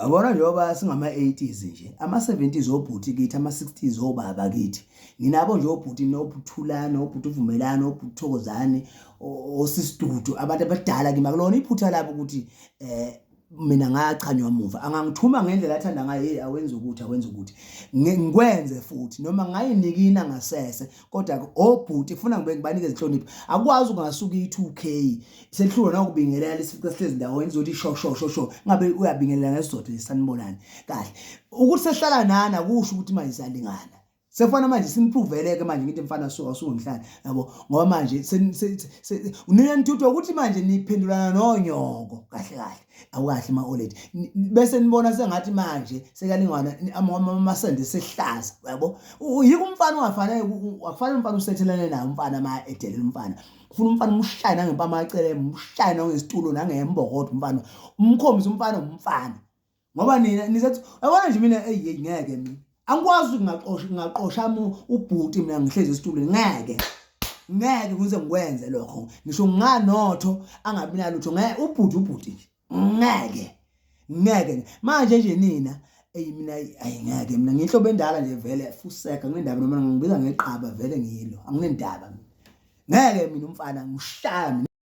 Yabona njengoba singama-80s nje, ama-70s obhuti kithi, ama-60s obaba kithi. Ninabo nje obhuti noButhulani, obhuti uVumelani, obhuti Thokozani, osisidudu, abantu abadala kimi. Akulona iphutha labo ukuthi eh mina ngachanywa muva. Angangithuma ngendlela athanda ngayo, hey awenze ukuthi, awenze ukuthi. Ngikwenze futhi noma ngayinikina ngasese kodwa obhuti kufuna ngibe ngibanikeze inhlonipho. Akwazi ukungasuka i-2K Selihlulwa nawukubingelela lesifica sihlezi ndawonye lizothi sho sho sho sho ngabe uyabingelela ngesizotho nje sanibonani kahle ukuthi sehlala nani akusho ukuthi manje siyalingana sefana manje simpruvele-ke manje ngithi mfana suka suke ngihlale yabo ngoba manje nina nithuthwa ukuthi manje niphendulana nonyoko kahle kahle awukahle ma-oledi bese nibona sengathi manje sekalingwana amasende sehlaza yabo yiko umfana ungafanele akufanele umfana usethelane naye umfana ma edelela umfana ufuna umfana umshaye nangempama acele umshaye nangesitulo nangembokodo umfana umkhombise umfana umfana ngoba nina nisethi yabona nje mina eyi ngeke mina angikwazi ukungaqosha ngingaqosha ubhuti mina ngihlezi esitulweni ngeke ngeke kuze ngikwenze lokho ngisho nginganotho angabi nalutho ngeke ubhuti ubhuti nje ngeke ngeke manje nje nina eyi mina ayi ngeke mina ngiyinhlobo endala nje vele fuseka nginendaba noma ngibiza ngeqaba vele ngiyilo anginendaba mina ngeke mina umfana ngishaya mina.